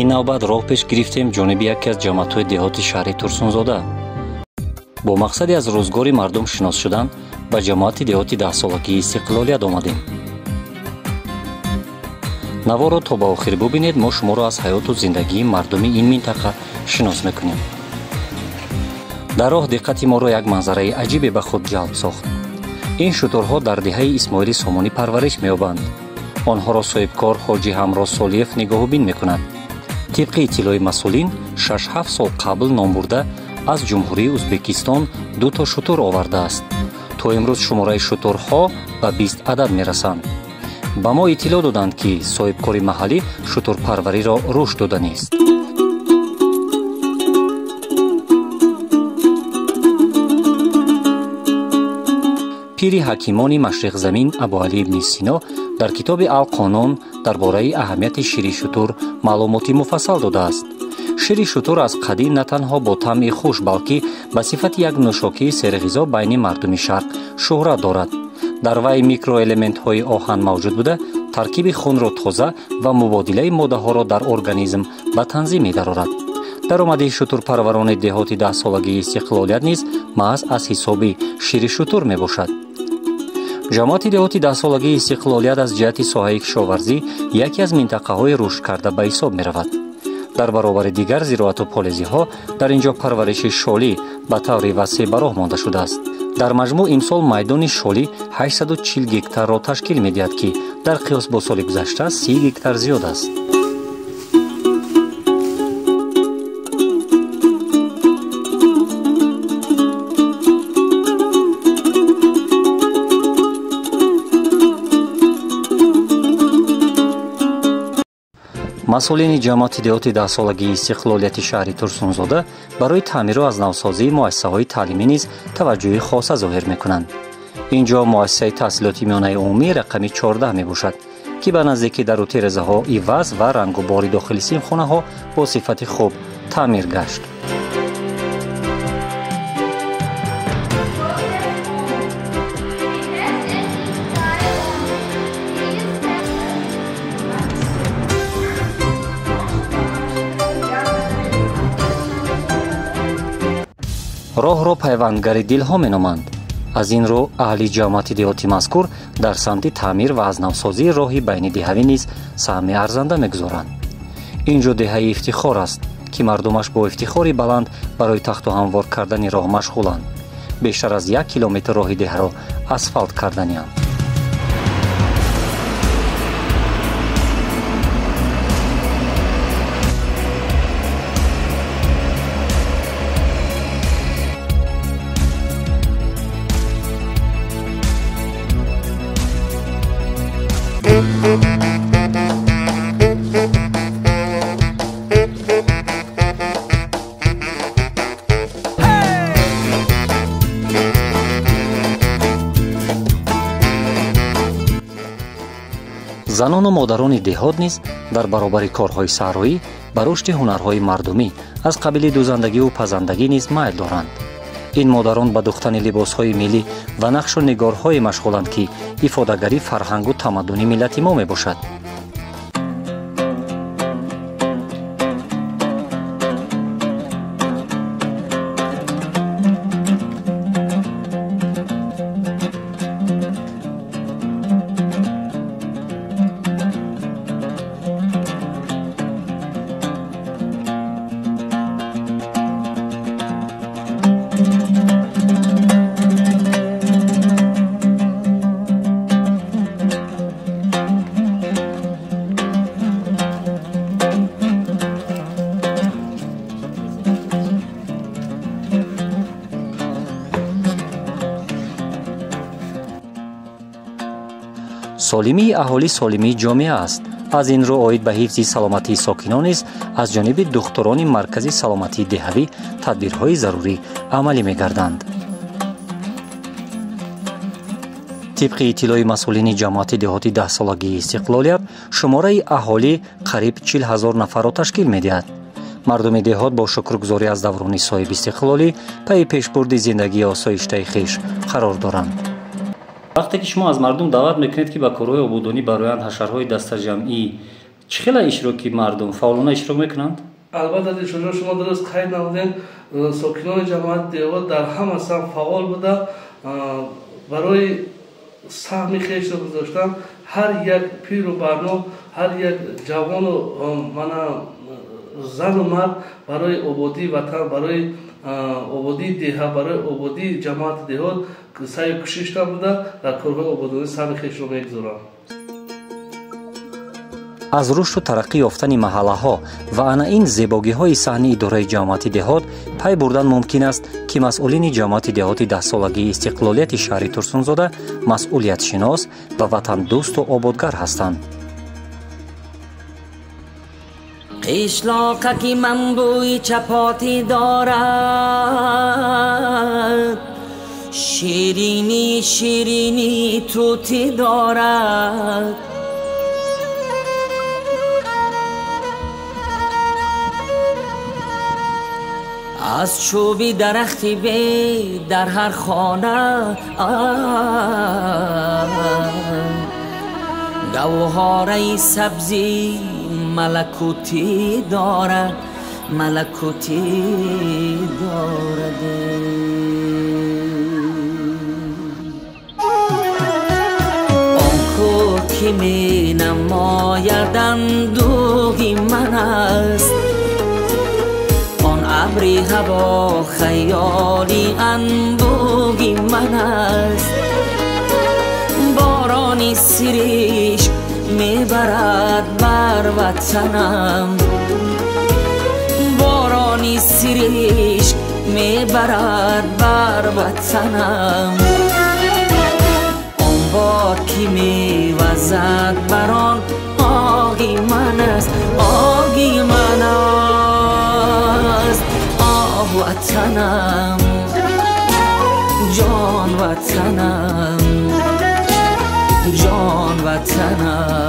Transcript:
Ин навбат роҳ пеш гирифтем ҷониби яке аз ҷамоатҳои деҳоти шаҳри Турсунзода. Бо мақсади аз рӯзгори мардум шинос шудан ба ҷамоати деҳоти даҳсолагии Истиқлолият омадем. Наворро то ба охир бубинед, мо шуморо аз ҳаёту зиндагии мардуми ин минтақа шинос мекунем. Дар роҳ диққати моро як манзараи аҷибе ба худ ҷалб сохт. Ин шутурҳо дар деҳаи Исмоили Сомонӣ парвариш меёбанд. Онҳоро соҳибкор Ҳоҷи Ҳамроз Солиев нигоҳубин мекунад. Тибқи иттилои масъулин, 6-7 сол қабл номбурда аз Ҷумҳурии Ӯзбекистон дуто шутур овардааст. То имрӯз шумораи шутурҳо ба 20 адад мерасанд. Ба мо иттилоъ доданд, ки соҳибкори маҳаллӣ шутурпарвариро рушд доданист. Пири ҳакимони машриқзамин Абуалӣ ибни Сино дар китоби Ал-Қонун дар бораи аҳамияти шири шутур маълумоти муфассал додааст. Шири шутур аз қадим на танҳо бо таъми хуш, балки ба сифати як нӯшокии серғизо байни мардуми шарқ шӯҳрат дорад. Дар вай микроэлементҳои оҳан мавҷуд буда, таркиби хунро тоза ва мубодилаи моддаҳоро дар организм ба танзим медарорад. Даромади шутурпарварони деҳоти даҳсолагии Истиқлолият низ маҳз аз ҳисоби шири шутур мебошад. Ҷамоати деҳоти даҳсолагии Истиқлолият аз ҷиҳати соҳаи кишоварзӣ яке аз минтақаҳои рушдкарда ба ҳисоб меравад. Дар баробари дигар зироату полезиҳо дар ин ҷо парвариши шолӣ ба таври васеъ ба роҳ монда шудааст. Дар маҷмӯъ имсол майдони шолӣ 840 гектарро ташкил медиҳад, ки дар қиёс бо соли гузашта 30 гектар зиёд аст. Масъулини ҷамоати деҳоти даҳсолагии Истиқлолияти шаҳри Турсунзода барои таъмиру аз навсозии муассисаҳои таълимӣ низ таваҷҷӯҳи хоса зоҳир мекунанд. Ин ҷо муассисаи таҳсилоти миёнаи умумӣ рақами 14 мебошад, ки ба наздикӣ дару терезаҳо иваз ва рангу бори дохили синфхонаҳо бо сифати хуб таъмир гашт. Роҳро пайвандгари дилҳо меноманд. Аз ин рӯ аҳли ҷамоати деҳоти мазкур дар самти таъмир ва аз навсозии роҳи байнидеҳавӣ низ саҳми арзанда мегузоранд. Ин ҷо деҳаи ифтихор аст, ки мардумаш бо ифтихори баланд барои тахту ҳамвор кардани роҳ машғуланд. Бештар аз 1 километр роҳи деҳаро асфалт карданианд. Занону модарони деҳот низ дар баробари корҳои саҳроӣ ба рушди ҳунарҳои мардумӣ аз қабили дӯзандагиву пазандагӣ низ майл доранд. Ин модарон ба духтани либосҳои миллӣ ва нақшу нигорҳое машғуланд, ки ифодагари фарҳангу тамаддуни миллати мо мебошад. Солимии аҳолӣ солимии ҷомеа аст. Аз ин рӯ оид ба ҳифзи саломатии сокинон низ аз ҷониби духтурони маркази саломатии деҳавӣ тадбирҳои зарурӣ амалӣ мегарданд. Тибқи иттилои масъулини ҷамоати деҳоти даҳсолагии Истиқлолият, шумораи аҳолӣ қариб 40 ҳазор нафарро ташкил медиҳад. Мардуми деҳот бо шукргузорӣ аз даврони соҳибистиқлолӣ пайи пешбурди зиндагии осоиштаи хеш қарор доранд. Вақте ки шумо аз мардум даъват мекунед, ки ба корҳои ободонӣ бароянд, ҳашарҳои дастаҷамъӣ Чӣ хела иштироки мардум фаъолона иштирок мекунанд? Албатта, Дилшодҷон, шумо дуруст қайд намудем. Сокинони ҷамоати деҳот дар ҳама самт фаъол буда, барои саҳми хешро гузоштан ҳар як пиру барно, ҳар як ҷавону мана зану мард барои ободии ватан, барои ободии деҳа, барои ободии ҷамоати деҳот саъю кӯшиш намуда, дар корҳои ободонӣ саҳми хешро мегузоранд. Аз рушду тараққӣ ёфтани маҳаллаҳо ва ана ин зебогиҳои саҳни идораи ҷамоати деҳот пай бурдан мумкин аст, ки масъулини ҷамоати деҳоти даҳсолагии истиқлолияти шаҳри Турсунзода масъулиятшинос ва ватандӯсту ободгар ҳастанд. Қишлоқа ки манбӯи чапотӣ дорад, ширинӣ ширинӣ тутӣ дорад. Аз чӯби дарахти бед дар ҳар хона гавҳораи сабзӣ малакутӣ дорад, малакутӣ дорад. Он кӯ ки менамояд андӯҳи ман аст, он абри ҳаво хаёли анбӯҳи ман аст. Борони сиришк мебарад бар ватанам, борони сиришк мебарад бар ватанам. Он бод ки мевазад бар он оғи ман аст, оғи ман аст. Оҳ ватанам, ҷон ватанам, ҷон ватанам.